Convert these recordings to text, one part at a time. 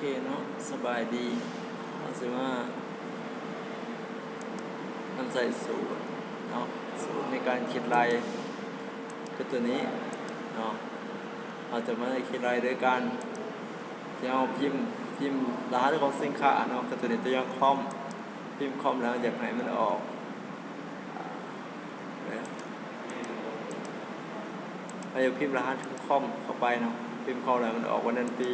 ເຄເນາະ ສະບາຍດີ. ເຮົາຊິມານຳໃຊ້ສູດເນາະ ສູດໃນການຄິດໄລ່ຄືໂຕນີ້ເນາະ. ເຮົາຈະມາຄິດໄລ່ໂດຍການທີ່ເຮົາພິມ ພິມລະຫັດຂອງສິນຄ້າເນາະ ຄືໂຕນີ້ ຕົວຢ່າງຄອມ ພິມຄອມແລ້ວຢາກໃຫ້ມັນອອກ ເຮົາຢາກພິມລະຫັດຂອງຄອມເຂົ້າໄປເນາະ ພິມຄອມແລ້ວມັນອອກວັນເດືອນປີ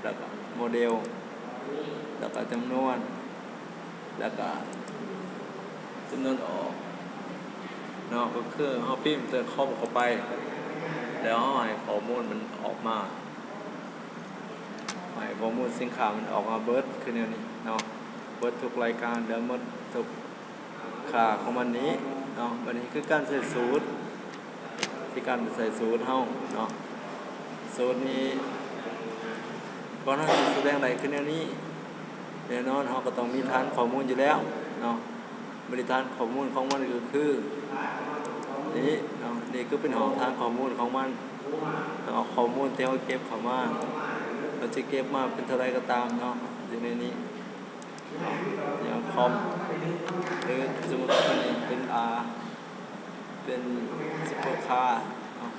ແລ້ວກະໂມເດວ ແລ້ວກະຈຳນວນ ແລ້ວກະຈຳນວນອອກເນາະ. ກໍຄືເຮົາພິມແຕ່ຄອມເຂົ້າໄປ ແລ້ວເຮົາໃຫ້ຂໍ້ມູນມັນອອກມາ ໃຫ້ຂໍ້ມູນສິນຄ້າມັນອອກມາເບິດ ຄືແນວນີ້ເນາະ ເບິດທຸກລາຍການ ແລ້ວໝົດທຸກ ຄ່າຂອງມັນນີ້ເນາະ. ບັດນີ້ຄືການໃສ່ສູດ ທີ່ການໃສ່ສູດເຮົາເນາະ ສູດນີ້ກ່ອນເຮົາຊິສະແດງໄດ້ຄືແນວນີ້ ແນ່ນອນເຮົາກໍຕ້ອງມີຖານຂໍ້ມູນຢູ່ແລ້ວເນາະ. ບັດນີ້ຖານຂໍ້ມູນຂອງມັນກໍຄືນີ້ເນາະ ນີ້ຄືເປັນຫ້ອງຖານຂໍ້ມູນຂອງມັນເນາະ ຂໍ້ມູນທີ່ເຮົາເກັບເຂົ້າມາ ເຮົາຈະເກັບມາເປັນເທົ່າໃດກໍຕາມເນາະ ຢູ່ໃນນີ້ ຢ່າງຄອມ ຫຼື ສົມມຸດວ່າຕົວນີ້ເປັນ ອາ ເປັນຊຸບເປີຄາເນາະ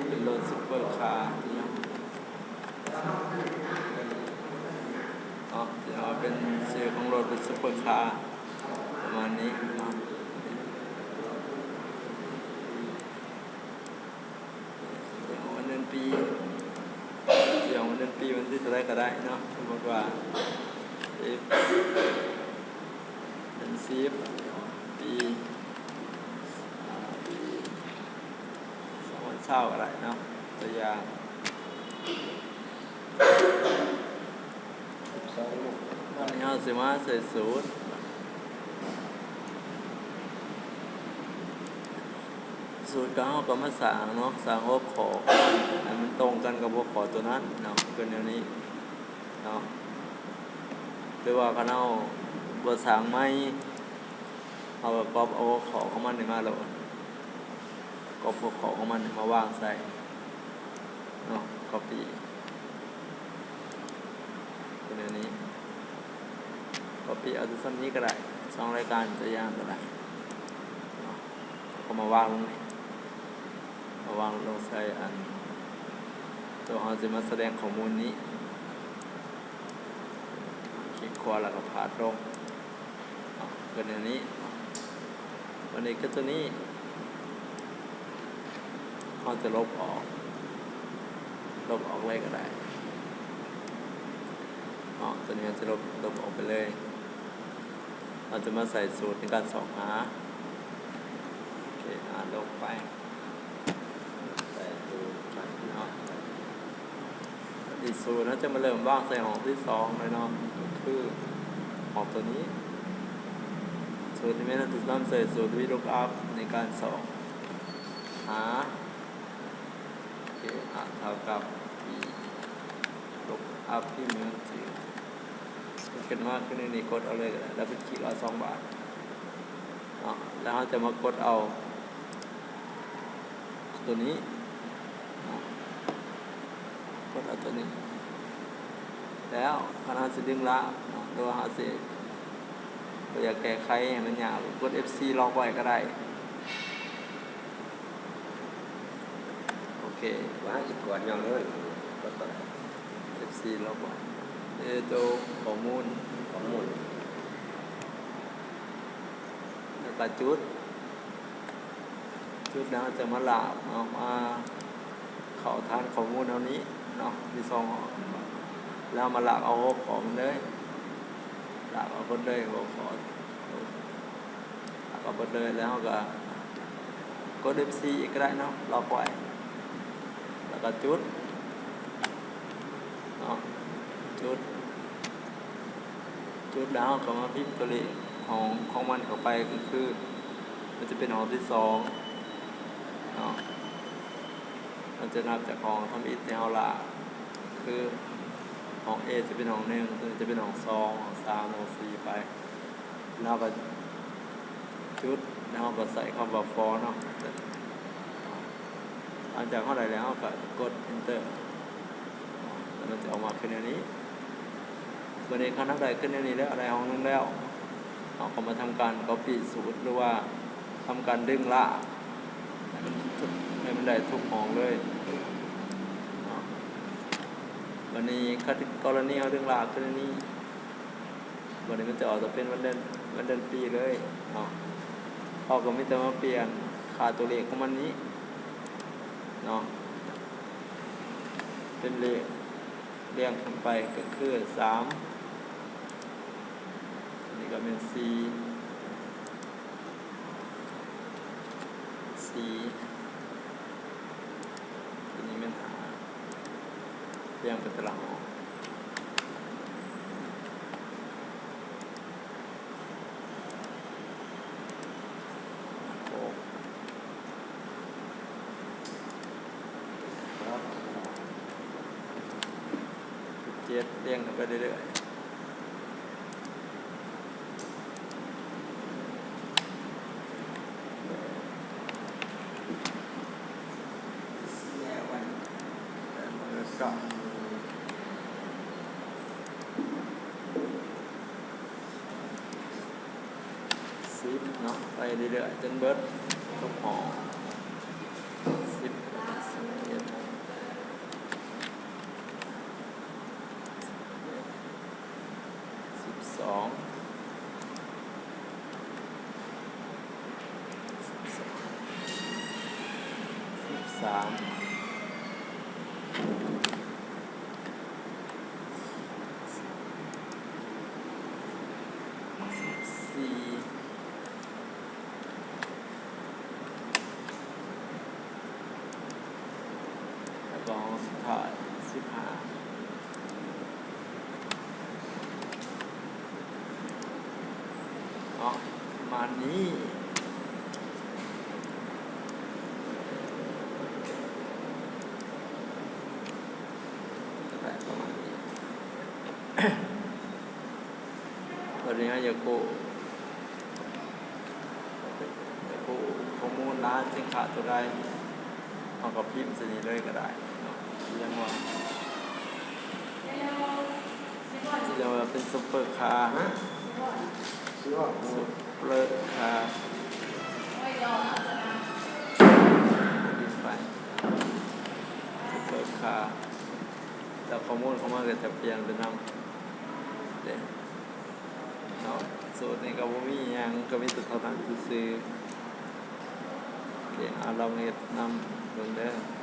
ເປັນລົດຊຸບເປີຄາ ເນາະ ເປັນຊື່ຂອງລົດເປັນຊຸບເປີຄາ ປະມານນີ້ເນາະ. ເດືອນ ວັນເດືອນປີ ເດືອນ ວັນເດືອນປີ ວັນທີເທົ່າໃດກໍໄດ້ເນາະ. ສົມມຸດວ່າ ສິບ ເດືອນ ສິບ ປີ ປີ ສອງພັນຊາວ ກໍໄດ້ເນາະ ຕົວຢ່າງ. ບັດນີ້ເຮົາຊິມາໃສ່ສູດ ສູດກໍເຮົາກໍມາສ້າງເນາະ ສ້າງຫົວຂໍ້ໃຫ້ມັນຕົງກັນກັບຫົວຂໍ້ຕົວນັ້ນເນາະ ຄືແນວນີ້ເນາະ. ຫຼືວ່າຄັນເຮົາບໍ່ສ້າງໃໝ່ ເຮົາກໍກັອບເອົາຫົວຂໍ້ຂອງມັນນີ້ມາໂລດ ກັອບຫົວຂໍ້ຂອງມັນນີ້ມາວາງໃສ່ເນາະ ກັອບປີ້ ເປັນແນວນີ້ ກັອບປີ້ເອົາແຕ່ສ່ຳນີ້ກໍໄດ້ ສອງລາຍການຕົວຢ່າງກໍໄດ້ເນາະ ກໍມາວາງລົງນີ້ ມາວາງລົງໃສ່ອັນ ຕົວເຮົາຊິມາສະແດງຂໍ້ມູນນີ້ ຄລິກຂວາແລ້ວກໍພາດລົງເນາະ ເປັນແນວນີ້ເນາະ. ບັດນີ້ຄືຕົວນີ້ ເຮົາຈະລົບອອກ ລົບອອກເລີຍກໍໄດ້ເນາະ ຕົວນີ້ເຮົາຈະລົບ ລົບອອກໄປເລີຍ. ເຮົາຈະມາໃສ່ສູດໃນການຊອກຫາ ໂອເຄ ອາ ລົບໄປ ໃສ່ສູດໄປເນາະ. ອີກສູດເຮົາຈະມາເລີ່ມວາງໃສ່ຫ້ອງທີສອງເລີຍເນາະ ກໍຄືຫ້ອງຕົວນີ້ ສູດທີ່ແມ່ນເຮົາຈະນຳໃຊ້ສູດ VLOOKUP ໃນການຊອກຫາ ໂອເຄ ອາ ເທົ່າກັບ VLOOKUP ພິມໃຫ້ມັນຖືກ ມັນຂຶ້ນມາຄືໃນນີ້ ກົດເອົາເລີຍກໍໄດ້ ແລ້ວໄປຄລິກເອົາສອງບາດເນາະ ແລ້ວເຮົາຈະມາກົດເອົາ ຕົວນີ້ເນາະ ກົດເອົາຕົວນີ້ ແລ້ວຄັນເຮົາຊິດຶງລາກເນາະ ຫຼືວ່າເຮົາຊິບໍ່ຢາກແກ້ໄຂໃຫ້ມັນຍາກ ກົດ F ສີ່ ລັອກໄວ້ກໍໄດ້. ໂອເຄ ວ່າຊິກວດຫຍັງເລີຍ ກໍຕ້ອງ F ສີ່ ລັອກໄວ້ ເອີ ໂຕຂໍ້ມູນ ຂໍ້ມູນ ແລ້ວກໍຈຸດ ຈຸດແລ້ວເຮົາຈະມາລາກເນາະ ມາເຂົ້າຖານຂໍ້ມູນເຮົານີ້ເນາະ ມີສອງຫ້ອງ ແລ້ວມາລາກເອົາຫົວຂໍ້ມັນເລີຍ ລາກເອົາໝົດເລີຍຫົວຂໍ້ ລາກເອົາໝົດເລີຍ ແລ້ວເຮົາກໍກົດ F ສີ່ ອີກກໍໄດ້ເນາະ ລັອກໄວ້ ແລ້ວກໍຈຸດ ເນາະ ຈຸດ ຈຸດແລ້ວເຮົາກໍມາພິມຕົວເລກຂອງ ຂອງມັນເຂົ້າໄປ ກໍຄືມັນຈະເປັນຫ້ອງທີສອງເນາະ ມັນຈະນັບຈາກຫ້ອງທຳອິດທີ່ເຮົາລາກ ຄືຫ້ອງ A ຈະເປັນຫ້ອງໜຶ່ງ ຕົວນີ້ຈະເປັນຫ້ອງສອງ ຫ້ອງສາມ ຫ້ອງສີ່ ໄປ ແລ້ວເຮົາກໍຈຸດ ແລ້ວເຮົາກໍໃສ່ຄຳວ່າ for ເນາະ ຫຼັງຈາກເຮົາໄດ້ແລ້ວ ເຮົາກໍກົດ enter ແລ້ວມັນ ອອກມາຄືແນວນີ້. ບັດນີ້ຄັນເຮົາໄດ້ຄືແນວນີ້ແລ້ວ ໄດ້ຫ້ອງໜຶ່ງແລ້ວ ເຮົາກໍມາທຳການ copy ສູດ ຫຼືວ່າທຳການດຶງລາກໃຫ້ມັນ ໃຫ້ມັນໄດ້ທຸກຫ້ອງເລີຍເນາະ. ບັດນີ້ ກໍລະນີເຮົາດຶງລາກຄືແນວນີ້ ບັດນີ້ມັນຈະອອກເປັນ ວັນເດືອນ ວັນເດືອນປີເລີຍເນາະ. ເຮົາກໍມີແຕ່ມາປ່ຽນຄ່າຕົວເລກຂອງມັນນີ້ເນາະ ເປັນເລກລຽງຂຶ້ນໄປ ກໍຄືສາມ ອັນນີ້ກໍແມ່ນສີ່ ສີ່ ຕົວນີ້ແມ່ນຫ້າ ລຽງໄປແຕ່ລະຫ້ອງ ຫົກ ເຈັດ ລຽງກັນໄປເລື້ອຍໆ ເກົ້າ ສິບເນາະ ໄປເລື້ອຍໆ ຈົນເບິດທຸກຫ້ອງ ສິບ ສິບເອັດ ສິບສອງ ສິບສາມ ສິບສາມ ສິບສີ່ ແລ້ວກໍຫ້ອງສຸດທ້າຍ ສິບຫ້າ ເນາະ ປະມານນີ້ ກໍໄດ້ປະມານນີ້. ຕອນນີ້ເຮົາຢາກຮູ້ ຢາກຮູ້ຂໍ້ມູນລະຫັດສິນຄ້າຕົວໃດ ເຮົາກໍພິມໃສ່ນີ້ເລີຍກໍໄດ້ເນາະ. ຢ່າງວ່າ ຢ່າງວ່າເປັນຊຸບເປີຄາ ຊຸບເປີຄາ ພິມໄປ ຊຸບເປີຄາ ແລ້ວຂໍ້ມູນເຂົ້າມາກໍຈະປ່ຽນໄປນຳເດ້ເນາະ. ສູດນີ້ກໍບໍ່ມີຫຍັງ ກໍມີແຕ່ເທົ່ານັ້ນຊື່ໆ. ໂອເຄ ເອົາລອງເຮັດນຳເບິ່ງເດີ້.